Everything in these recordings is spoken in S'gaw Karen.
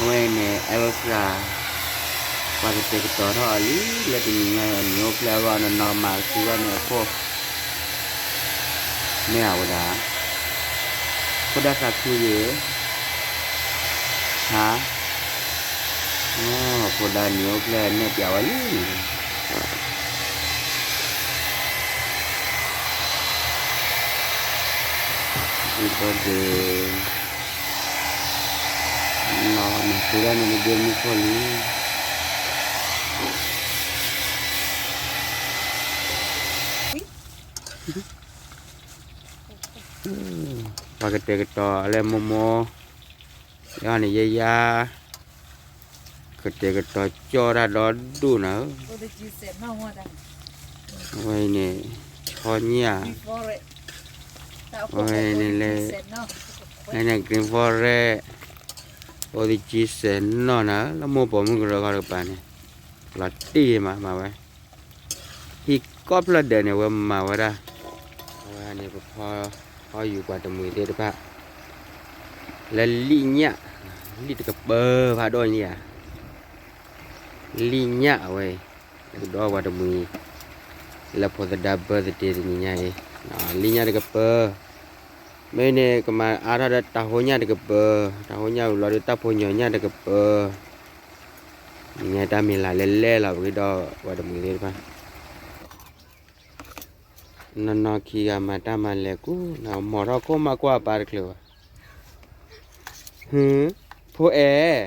အဝဲအံၤန့ၣ် Elsa ပှၤကတဲာ်ကတီၤထီၣ်အီၤလံ လၢတနံၤညါအံၤ နံၤအိၣ်ဖျဲၣ်အဂီၢ် နီၢ်နီၢ်မၤကသံဘၣ်န့ၣ်အခိၣ် မ့ၢ်အဝဲဒၣ် ဖိဒၣ်သးခုယ့ၤ ဟါ ဖိဒၣ်နံၤအိၣ်ဖျဲၣ်နဲၣ်ပျးဝဲလံန့ၣ် Happy birthday နီၢ်မၤသံဒၣ်န့ၣ် နဒ့မုၢ်ခိၣ်လံ ပှၤကတဲာ်ကတီၤလၢမိၢ်မိၢ် ယၤန့ၣ် ယဲယၤ ကတဲာ်ကတီၤကၠီၣ်တၢ်ဒီဒူၣ်နၤဧၢ အဝဲအံၤန့ၣ် ဆီညၣ် အဝဲအံၤန့ၣ်လၢ လၢန့ၣ် green forest အိၣ်သကံစဲးနီၢ်နၤဧၢ လၢမိၢ်ပိာ်မုၣ်ကရၢခီတကပၤန့ၣ် လီၤတံၢ်မးမၤဝဲ ဟံၣ်ကိးဖျၢၣ်ဒဲးန့ၣ် အဝဲမၤဝဲဒၣ် အဝဲန့ၣ် ပဖီ ဖီယူၤပှၤတမှံၤသ့ၣ်တဖၣ် လၢလံၣ်ညၣ် လံၣ်တကပၢၤဖးဒိၣ်န့ၣ်ဧါ လံၣ်ညၣ်အဝဲ ကဒီးပှၤတမှံၤ လၢဖိသဒါ birthday တနံၤညါအံၤ လံၣ်ညၣ်တကပၢၤ မ့ၢ်န့ၣ် ကမၤအါထီၣ်ဒီးတၢ်ဟိညၣ်တကပၢၤ တၢ်ဟိညၣ်ဝံၤလီၤဒီးတၢ်ဖိညီညၣ်တကပၢၤ နံၤညါတၢ်မံၤလၢ်လဲၣ်လဲၣ်လီၤ ပကဒီးပှၤတမှံၤသ့ၣ်တဖၣ် နီၢ်နီၢ်ခံဂၤမၤတၢ်မၤလဲၤကူၣ် နမီၤထီၣ်ခိၣ်မးကွၢ်အပၢ်တချုးဘၣ် ဟူ ဖိအဲၣ်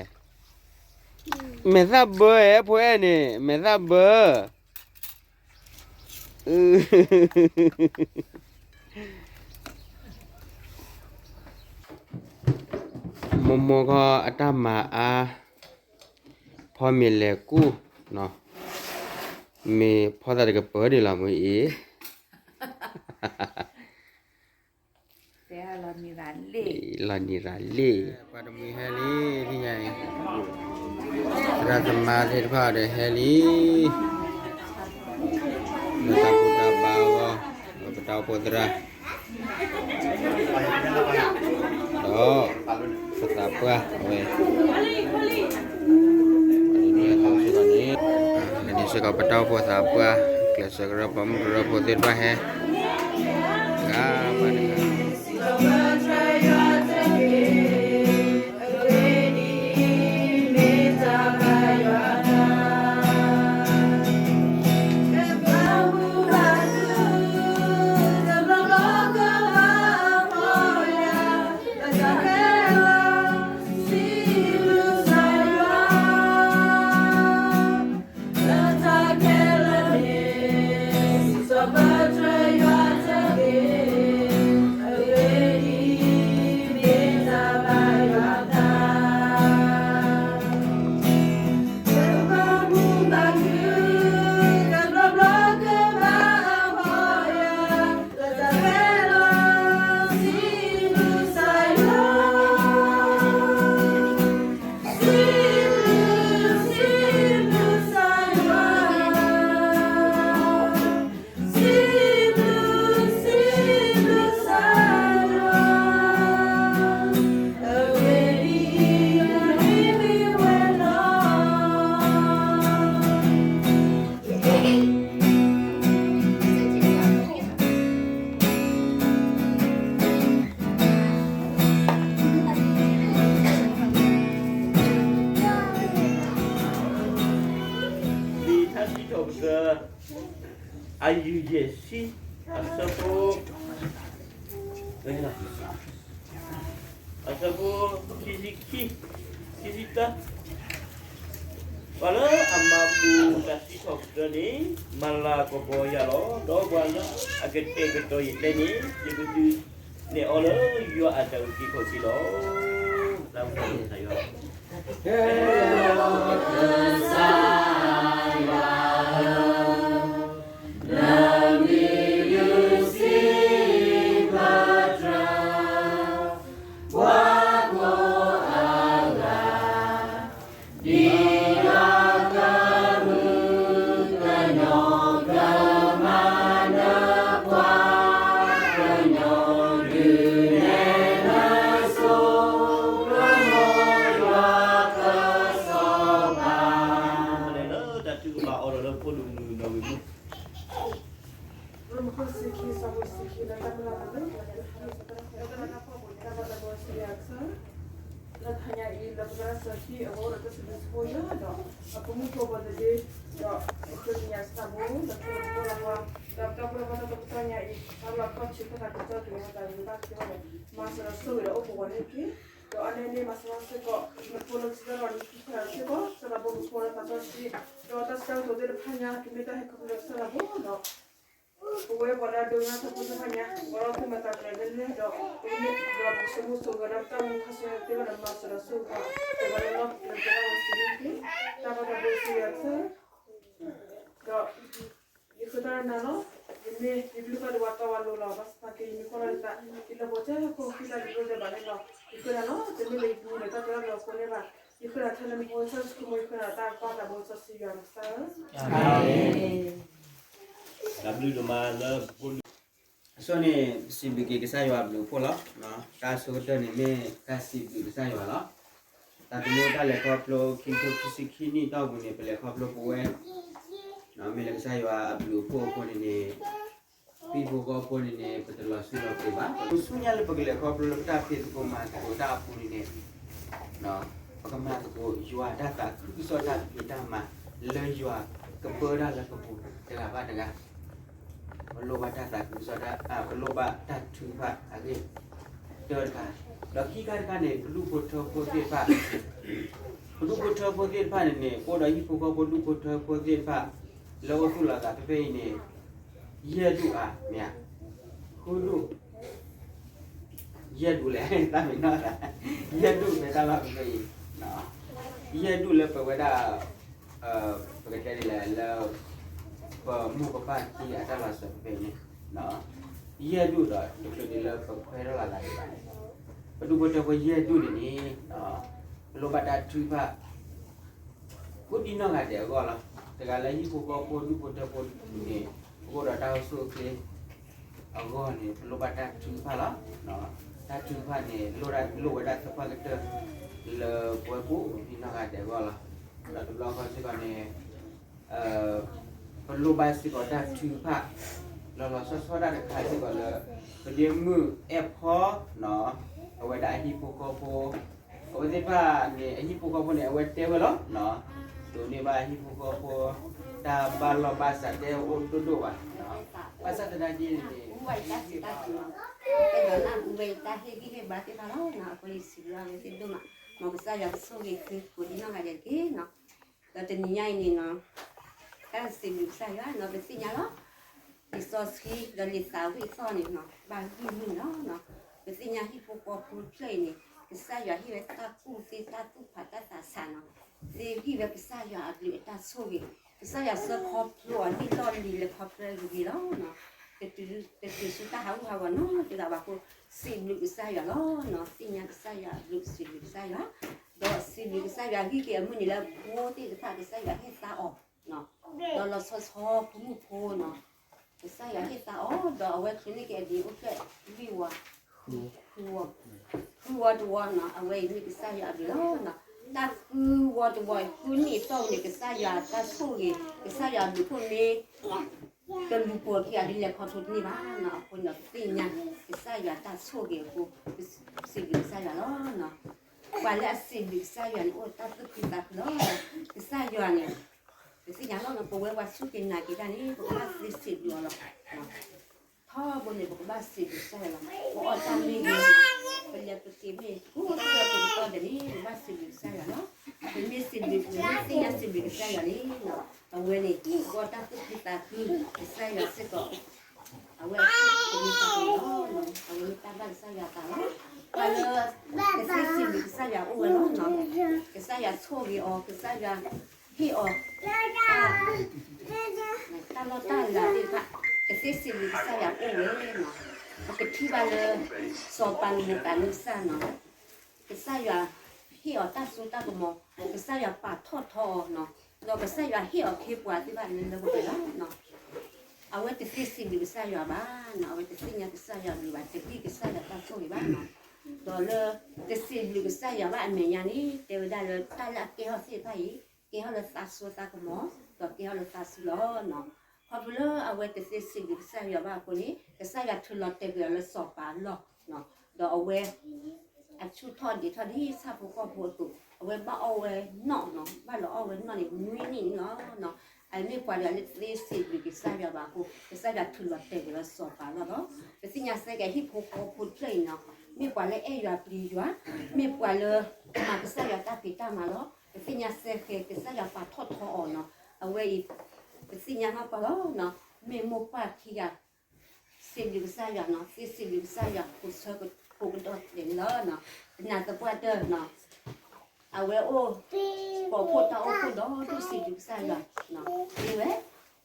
မဲာ်သၣ်ဘၢအဲၣ် ဖိအဲၣ်န့ၣ် မဲာ်သၣ်ဘၢ မိၢ်မိၢ်ခီအတၢ်မၤအါ ဖီမ့ၤလဲၤကူၣ် မ့ၢ်ဖီသးတကပၢၤဒံးလီၤမ့ၢ်အံၤ လီၤနံၤရၤလံ ပှၤတမှံၤဟဲလံ သ့ၣ်ညါအံၤ သရၣ်သမါသ့ၣ်တဖၣ်ဒီးဟဲလံ လၢတၢ်ဘူၣ်တၢ်ဘါအဂီၢ် ဒီးပတၢ်အိၣ်ဖှိၣ်သရၣ် ဒီး ပသးပှၢ်အဝဲ လၢန့ၣ်စ့ၢ်ကီးပတၢ်အိၣ်ဖှိၣ်သးပှၢ် ကျဲးစၢးကရၢပိာ်မုၣ်ကရၢဖိသ့ၣ်တဖၣ်ဟဲ တဂၤဘၣ်တဂၤ လံာ်ထါစံးထီၣ်ပတြၢၤ အယုၢ်ယဲၢ်ဆံ အဆၢဖိ အဆၢဖိ ခံဆံခံ ခံဆံသၢ ပှၤလၢအမၤဘူၣ်တၢ်စံးထီၣ်ပတြၢၤန့ၣ် မၤလၤကပီၤယၤလီၤ. ဒီးပှၤလၢအကတဲာ်ကတီၤယကျဲန့ၣ် ယကဒုးနဲၣ်အီၤလၢယွၤအတၢ်အုၣ်က့ၤခီၣ်က့ၤလီၤ. တၢ်အိၣ်ဖှိၣ်သးယွၤ ကစၢ်ယွၤဧၢ, နမံၤဒုးစံးပတြၢၤ ပှၤကိးအဂၤ, ဒ်အကမုၢ်ကညီကမၤနၢၤပှၤကညီ ဒုးနဲၣ်နၤစိကမီၤယွၤက လၢတၢ်မုၢ်လၢ်လၢ လၢတၢ်ဖှီၣ်ပူၤန့ၣ် တၢ်ဘၣ်တၢ်ဘၣ်စံးယွၤကစၢ် လၢတဟါညါအံၤ လၢပသရၣ်စီဆှံအဂီၢ်ဒီး တၢ်စံးဘျုးစံးဖှိၣ်ယွၤဒီး အဖိမုၣ်ဖိ birthday ဒီး ပဃ့ကညးစံးဘျုး လၢဖိလၢဖိလၢပှၤ ဒီးပတၢ်ဖိလၢပှၤတၢ်ကစီၣ်ညါအံၤ တၢ်လီၢ်ခီၣ်ဆူၣ်ခီၣ်သးကစီၣ် က့ၤဝဲတၢ်ဂ့ၢ်ဘၣ်က့ၤဝဲန့ၣ် မၤစၢၤဒီးဆိၣ်ဂ့ၤဒီးအိၣ်ပှဲၤဝဲန့ၣ်တက့ၢ်. ဒီးအါန့ၢ်န့ၣ် မၤစၢၤစ့ၢ်ကီး နဖိလၢကစၢ်ဒီးနဖိစၢ်စ့ၢ်ကီး ကစၢ်ဒီးဘိမုၢ်ဖိလၢသးစီဆှံ ဒီးတၢ်ဆၢကတီၢ်သ့ၣ်တဖၣ်ညါ ကမ့ၢ်တၢ်ဟဲခီဖျိလၢကစၢ်ဒီးဘိဒီး ပဝဲပှၤလၢအဒိကနၣ်ထီၣ်ဖိသ့ၣ်တဖၣ်ညါ ပှၤလၢသူၣ်မၤသးတြဲၤလၢလၢဒီး ပကမ့ၢ်ပှၤလၢပကဆိကမိၣ်ဆိဂ့ၤလၢပတၢ်မူခါဆူညါသ့ၣ်တဖၣ်ဒီး မၤစၢၤဒီးဆိၣ်ဂ့ၤ ပှၤလၢလီၢ်ပကျဲၤပှၤလၢဝဲစံးန့ၣ်တက့ၢ်. တၢ်ဘၣ်တၢ်ဘၣ်စံးယွၤကစၢ် ဒီး ယဃ့တၢ်နၤလီၤ. ယမ့ၢ်ယဘျုးကီၢ်ဒီးပှၤတီပှၤလိၤလီၤ. ဘၣ်ဆၣ်သနာ်က့ ယမ့ၢ်ကွၢ်လီၤယသး ယလၢပှဲၤထီၣ်ဟီၣ်ခိၣ် ယသးတဒိၣ်ဒဲးဘးန့ၣ်လီၤ. ယဃ့နၤလီၤ. တမ့ၢ်လၢယပူၤလၢတၢ်တီတၢ်လိၤအဃိန့ၣ်ဘၣ်. ယဃ့နၤထဲလၢနဖိကစၢ်ယ့ၣ်ၡူးခရံာ်အမံၤ ယဃ့နၤတၢ်အဘၣ်တၢ်ဘၣ်စီဆှံယွၤကစၢ်ဧၢ. အၤမ့ၣ်. တၢ်ဘျုးဒိၣ်မးလၢဖိ အဆိန့ၣ် ပစံးဘျုးက့ၤကစၢ်ယွၤအဘျုးအဖှိၣ်လီၤ. တၢ်အဆိကတၢၢ်န့ၣ်မ့ၢ်တၢ်စံးဘျုးကစၢ်ယွၤလီၤ. တၢ်တမူတၢ်လဲၤခီဖျိခံကထိခံဆံခံနံၣ်အတီၢ်ပူၤန့ၣ် ပလဲၤခီဖျိပဝဲ မ့ၢ်လၢကစၢ်ယွၤအဘျုးအဖှိၣ်အဃိန့ၣ်န့ၣ် ဟံၣ်ဖိဃီဖိန့ၣ်န့ၣ် ပတလီၤဆံးလီၤပှ့ၤဘၣ်. ပဆူညါလၢပကလဲၤခီဖျိလၢပတၢ်ဖံးသကိးမၤသကိးတၢ်အပူၤန့ၣ်န့ၣ် ပကမၤသကိးယွၤတၢ်သးခုကစီၣ်တၢ်ဖံးတၢ်မၤလၢယွၤကပၢတၢ်လၢပပူၤတဂၤဘၣ်တဂၤ ပလိၣ်ဘၣ်တၢ်သးခုကစီၣ်တၢ် ပလိၣ်ဘၣ်တၢ်ထုကဖၣ်အဂ့ၢ် တၢတခါ, ဒီးခံခါတခါန့ၣ် ပဒူၣ်ဖိထၢဖိသ့ၣ်တဖၣ်, ပဒူၣ်ဖိထၢဖိသ့ၣ်တဖၣ်န့ၣ်န့ၣ် အိၣ်ဒီးဟံၣ်ဖိဃီဖိဒူၣ်ဖိထၢဖိသ့ၣ်တဖၣ် လၢအိၣ်သူၣ်လီၤသးဖဲဖဲအံၤန့ၣ် ယဲၢ်ဒူၣ်ဧါ, မ့ၢ်ဧါ, ဃုဒူၣ် ယဲၢ်ဒူၣ်လဲၣ်, တၢ်မ့ၢ်နီၢ်သး, ယဲၢ်ဒူၣ်မ့ၢ်တၢ်လီၢ်ဖဲဖဲအံၤ, ယဲၢ်ဒူၣ်လၢပဝဲဒၣ် ပကတဲဒ်လဲၣ်လၢ ပမိၢ်ပပၢ်ခံဂၤအတၢ်လီၤစၢၤဖဲဖဲအံၤန့ၣ်, ယဲၢ်ဒူၣ်ဒီးတချုးဒံးလၢပခွဲးထီၣ်လီၤသးဒံးဘၣ်န့ၣ်, ပဒူၣ်ဖိထၢဖိယဲၢ်ဒူၣ်န့ၣ်န့ၣ် ပလိၣ်ဘၣ်တၢ်ထုကဖၣ် ကိးဒံနီၢ်ဂၤဒဲးအဂီၢ်လီၤ. တဂၤလၢဟံၣ်ဖိဃီဖိဒူၣ်ဖိထၢဖိန့ၣ် ပကအိၣ်ဒီးတၢ်အိၣ်ဆူၣ်အိၣ်ချ့အဂီၢ်န့ၣ် ပလိၣ်ဘၣ်တၢ်ထုကဖၣ်လီၤ. တၢ်ထုကဖၣ်န့ၣ် လိၣ်ဝဲဒၣ်သပှၢ်ကတၢၢ်လၢပဝဲကိးဒံနီၢ်ဂၤဒဲးအဂီၢ်လီၤ. ဒီးတဘျီဃီစ့ၢ်ကီးန့ၣ် ပလိၣ်ဘၣ်စ့ၢ်ကီးတၢ်ထုကဖၣ် လီၤလီၤဆီဆီဒၣ်တခါစ့ၢ်ကီးလၢ ပဒ့မုၣ်အဲၣ်ဖီ အဝဲဒၣ်အဟံၣ်ဖိဃီဖိ အဝဲသ့ၣ်တဖၣ်န့ၣ် အဟံၣ်ဖိဃီဖိန့ၣ် အဝဲတဲဝဲလီၤ. ဒိးန့ၢ်ဘၣ်ဟံၣ်ဖိဃီဖိ တၢ်ဘၣ်လီၢ်ဘၣ်စးတဲအိၣ်ဒိၣ်ဒိၣ်ဘၣ်. ဘၣ်ဆၣ်သနာ်က့န့ၣ် ဝဲတၢ်စံးတၢ်ကတိၤ ကဲဒီးနၢ်ဟူဝဲတၢ်ဟ့ၣ်ဂံၢ်ဟ့ၣ်ဘါသ့ၣ်တဖၣ်လီၤ. အဃိန့ၣ်စံးဘျုးဝဲသ့ၣ်ဒိၣ်မး မ်ကစၢ်ယွၤကဆိၣ်ဂ့ၤသုကိးဒံနီၢ်ဂၤဒဲးတက့ၢ်နီၤ. ဒီးတနံၤညါအံၤန့ၣ်နီၤ တၢ်စံးဘျုးကစၢ်ယွၤနီၤ ပသ့ၣ်ညါလီၤ. လံာ်စီဆှံဒီးလံာ်သးဝံၣ်အသီၣ်န့ၣ်နီၤ ဘၣ်ဂံၢ်မုၢ်လီၤနီၤ. ပသ့ၣ်ညါဟံၣ်ဖိဃီဖိတဖျၢၣ်အံၤန့ၣ် ကစၢ်ယွၤဟ့ၣ်ဝဲတၢ်ကူၣ်သ့တၢ်သူၣ်ဖးတၢ်သးဆးနီၤ သ့ဂံၢ်ဝဲကစၢ်ယွၤအဘျုးအတၢ်ဆိၣ်ဂ့ၤ ကစၢ်ယွၤဆှၢခီဖျိအီၤန့ၣ်လီၢ်လံၤလၢခီဖျိဂ့ၤဂ့ၤလီၤနီၤ. တတုၤဆူတၢ်ဟးဂူာ်ဟးဂီၤနီတဂၤဘၣ်အဃိ စံးဘျုးကစၢ်ယွၤလီၤနီၤ. သ့ၣ်ညါကစၢ်ယွၤအဘျုး စံးဘျုးကစၢ်ယွၤ ဒီးစံးဘျုးကစၢ်ယွၤဂံၢ်က့ၤအမုၢ်နံၤလၢဖိသ့ၣ်တဖၣ်ကစၢ်ယွၤဟ့ၣ်သါအီၤ ဒီးလီၤဆီဆီဖိမုၣ်ဖိနီၤ ကစၢ်ယွၤဟ့ၣ်သါအီၤ ဒီးအဝဲချုးန့ၢ်က့ၤအဒ့အိၣ်ဖျဲၣ်လွံၢ်ဝီ ဃုဝီ ဃုဝီတဝီနီၤ အဝဲအံၤမ့ၢ်ကစၢ်ယွၤအဘျုးလီၤနီၤ. တၢ်ဃုဝီတဝီ ဃုနံၣ်အတီၢ်ပူၤန့ၣ် ကစၢ်ယွၤတၢ်ဆိၣ်ဂ့ၤ ကစၢ်ယွၤအဘျုးအဖှိၣ်မ့ၢ် တလူၤပိာ်ခံဂၤဒ်လဲၣ်ခီဖျိတန့ၢ်ဘၣ်နီၤ. အဃိန့ၣ် ပသ့ၣ်ညါ ကစၢ်ယွၤတၢ်ဆိၣ်ဂ့ၤအဃိ ပစံးဘျုးကစၢ်ယွၤလီၤနီၤ. ပှၤလၢအစံးဘျုးကစၢ်ယွၤန့ၣ် အိၣ်တၢ်သူၣ်ခုသးခုလီၤ. ကစၢ်ယွၤန့ၣ် ပသ့ၣ်ညါလီၤနီၤ ပဝဲပှၤစူၢ်က့ၤနာ်က့ၤတၢ်န့ၣ် ပကဘၣ်သ့စံးဘျုးအီၤလီၤ. ထီဘိန့ၣ် ပကဘၣ်စံးဘျုးကစၢ်ယွၤလီၤ. ပအီၣ်တၢ်မ့ၢ်ဂ့ၤ, ပလဲၤပက့ၤမ့ၢ် ကိးသၢပကတီၢ်ဒဲးန့ၣ် ပဘၣ်စံးဘျုးကစၢ်ယွၤလီၤ. ပမ့ၢ်စံးဘျုး ပမ့ၢ်သ့ၣ်ညါစံးဘျုးကစၢ်ယွၤန့ၣ် အဝဲန့ၣ် ကအီၣ်တၢ်သူၣ်ခုသးခု ကစၢ်ယွၤစ့ၢ်ကီး အဝဲအမ့ၢ်တၢ်ဘၣ်လီၤ. အဝဲမ့ၢ်တၢ်ဘၣ်ကစၢ်ယွၤအသးလီၤ. ပှၤလၢကသ့စံးဘျုးကစၢ်ယွၤအိၣ်ဝဲလီၤနီၤ. ကစၢ်ယွၤဆိၣ်ဂ့ၤအီၤ ကစၢ်ယွၤ ဟ့ၣ်အီၤ တၢ်လီၢ်တၢ်လၤသ့ၣ်တဖၣ် ကသ့စံးဘျုးကစၢ်ယွၤအိၣ်ဝဲနီၤ. ပကထံၣ်ဘၣ်လၢ စီၤပၤနဘူၤခၣ်နံစၢ်နီၤ ကစၢ်ယွၤဟ့ၣ်အီၤတၢ်စိတၢ်ကမီၤ, ကစၢ်ယွၤပာ်ထီၣ်ထီအီၤနီၤ, ဒီးကစၢ်ယွၤဟ့ၣ်အီၤခ့ပှၤသ့ၣ်တဖၣ်လၢလၢပှဲၤပှဲၤလီၤနီၤ. အဝဲတသ့စံးဘျုးကစၢ်ယွၤဘၣ်နီၤ, အဝဲတသ့ၣ်ညါကစၢ်ယွၤဘျုးဘၣ်, တဂံၢ်ကစၢ်ယွၤတၢ်ဆိၣ်ဂ့ၤဘၣ်နီၤ. ဒီးလၢတစံးဘျုးကစၢ်ယွၤဘၣ်အမဲာ်ညါန့ၣ် တဲဝဲဒၣ်လၢတၢ်လၢအကဲထီၣ်သ့ၣ်တဖၣ်အံၤ ကဲထီၣ်လၢသးစိသးကမီၤ, ဒီးကဲထီၣ်လၢသးစူၤလီၤနီၤ. ခီဖျိလၢအဝဲတသ့စံးဘျုးကစၢ်ယွၤဘၣ်အဃိန့ၣ် ကစၢ်ယွၤထုးလီၤတဲာ်ကွံာ်အီၤလၢစီၤပၤအလီၢ်, ဒီးအဝဲ အဆူၣ်ထီၣ်ဒံးထီၣ်ဒ်ဆၣ်ဖိကီၢ်ဖိအသိး, အဝဲဘၣ်အီၣ်ဝဲနီၣ်နီၤ, ဘၣ်လီၤအီၣ်ဝဲနီၣ်န့ၣ် နွံနံၣ်န့ၣ်လီၤ. အမ့ၢ်ပှၤတဂၤလၢတသ့စံးဘျုးကစၢ်ယွၤဘၣ်အဃိ ကစၢ်ယွၤထုးလီၤတဲာ်ကွံာ်လၢစီၤပၤအလီၢ်လီၤ. ပသ့ၣ်ညါစ့ၢ်ကီးဟံၣ်ဖိဃီဖိတဖျၢၣ်အံၤနီၤ, မ့ၢ်ပှၤလၢအဲၣ်ယွၤပျံၤယွၤ, မ့ၢ်ပှၤလၢမၤကစၢ်ယွၤတၢ်ဖံးတၢ်မၤလီၤ. ပသ့ၣ်ညါစ့ၢ်ကီးကစၢ်ယွၤပာ်ထီၣ်ထီအီၤနီၤ, အဝဲအံၤ ပသ့ၣ်ညါနီၢ်ပှၢ်လီၤနီၤ, မ့ၢ်မိၢ်ပှၢ်ခံဂၤ စံးဘျုးကစၢ်ယွၤနီၤ, သ့စံးဘျုးကစၢ်ယွၤ ကိးဆၢကိးကတီၢ်ဒဲးလီၤနီၤ. ပနာ်သပှၢ်တၢၢ်နီၤ, အဝဲအိၣ် ကိးဖှိၣ်တၢ်အိၣ်ဖှိၣ်ဒီးဒိၣ်စံးဘျုးကစၢ်ယွၤသ့ဝဲ,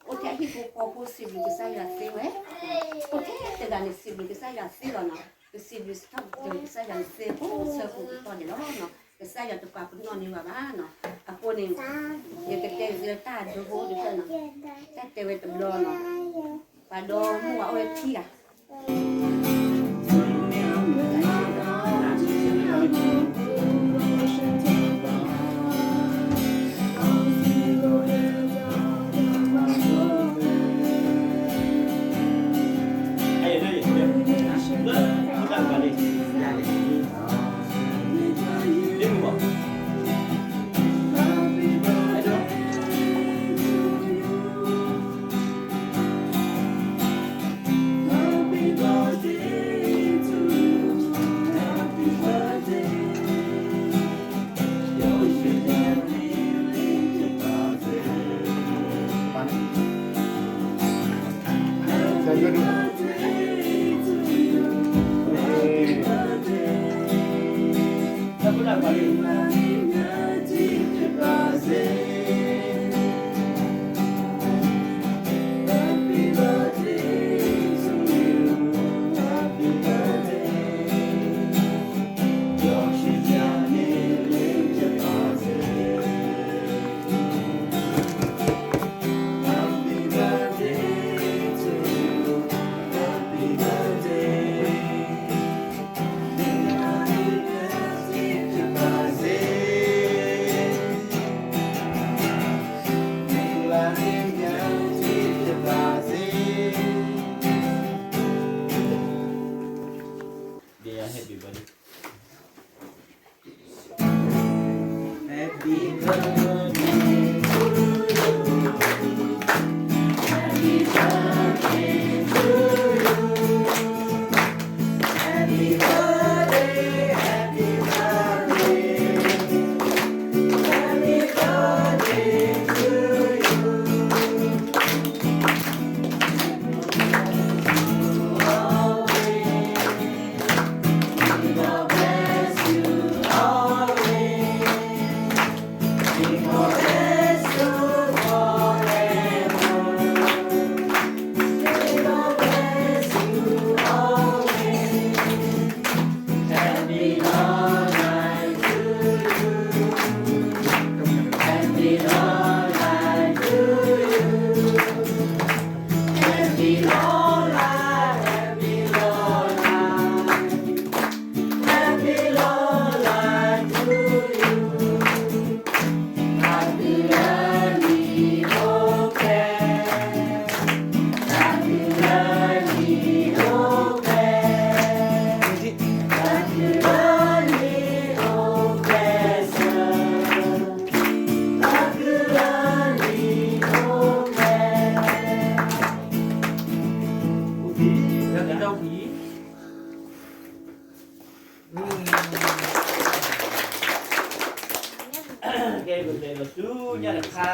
အိၣ်ထဲဟံၣ်ဖိဃီဖိစံးဘျုးကစၢ်ယွၤသ့ဝဲ, အိၣ်ထဲတဂၤန့ၣ် စံးဘျုးကစၢ်ယွၤသ့လီၤနီၤ. ပစံးဘျုးစံးထီၣ်ပတြၢၤကစၢ်ယွၤသ့ကိးဆၢကိးကတီၢ်ဒဲးလီၤနီၤ. ကစၢ်ယွၤတပာ်ပနီၣ်န့ၢ်ဘၣ်ဘၣ်နီၤ. အဃိန့ၣ် ယကတဲလၢတၢ်ဒိဖိတဖျၢၣ်နီၤ, တၢ်တဲဝဲတဘျီနီၤ, ပှၤဒီမုၣ်ဝဲအိၣ်ဝဲခံဂၤ ကဲ ပကလဲၤဒီးဆူညါတခါ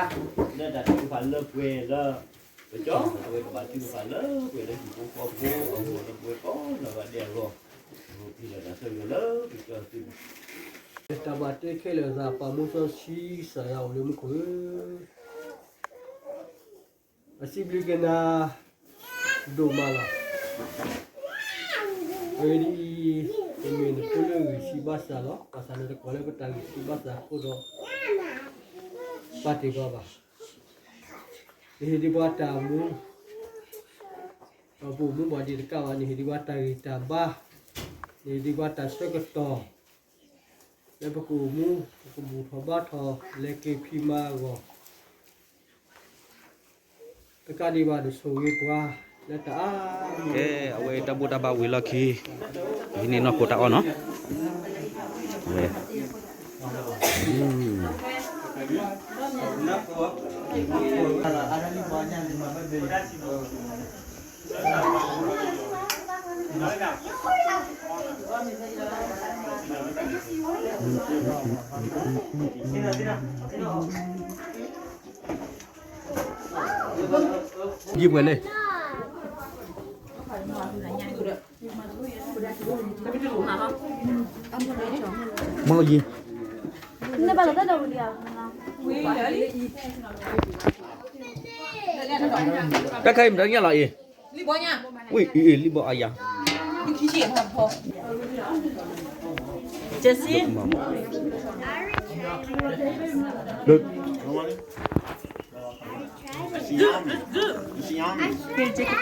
လၢတၢ်ထုကဖၣ်လၢပှဲၤလၢ ပကၠီ အဝဲကဘၣ်ထုကဖၣ်လၢပှဲၤလၢဟံၣ်ဖိဃီဖိအဂီၢ် လၢပဝဲကိးနီၢ်ဂၤဒဲးအဂီၢ် ပကဖံးလီၤတၢ်ဆၢဂ့ၤလၢပကၠီသု တၢ်ဘၣ်တ့ခဲလၢာ်သး ပာ်မူစီဆှံကစၢ်ယွၤအိၣ်လၢမူခိၣ်ဧၢ အစံးဘျုးက့ၤနၤ ဒိၣ်မးလီၤ. ဝဲဒ်အံၤ, ပမ့ၢ်နဖိလၢဂံၢ်စၢ်ဘါစၢ်လီၤ. ဘၣ်ဆၣ်နတကွၢ်လၢပတၢ်ဂံၢ်စၢ်ဘါစၢ်အဃိဒီး ပာ်တ့ၢ်ပှၤဘၣ်. နဟ့ၣ်ဒံးပှၤတၢ်မူ, ဒီးပအိၣ်မူဘၣ်ဒံးတကးဘၣ်, နဟ့ၣ်ဒံးပှၤတၢ်ဂံၢ်တၢ်ဘါ, နဟ့ၣ်ဒံးပှၤတၢ်ဆၢကတီၢ် လၢပကအိၣ်မူ ပကဘူၣ်ထီၣ်ဘါထီၣ် လဲၤက့ၤဖံးမၤအဂီၢ် တကးဒံးဘၣ် တဆိၣ်ဂ့ၤပှၤလၢတၢ်အါ ကဲ အဝဲတၢ်ဘူၣ်တၢ်ဘါဝံၤလီၢ်ခံ ဟံးန့ၢ်နီၢ်ခိတၢ်အီၣ်နီၤ ဝဲ ယံၤပှဲၤလဲၣ် မ့ၢ်ယံၤ တၢ်ခါအံၤမတၤညါလီၤအံၤ ဝံၤအံၤ လံၣ်ဘီအါယၤ Jesse. It's yummy. It's yummy. Here, take it.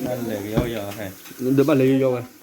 Dá le yo yo, hey. ဒီးဘၣ်လဲၤယီၤယီၤဝဲ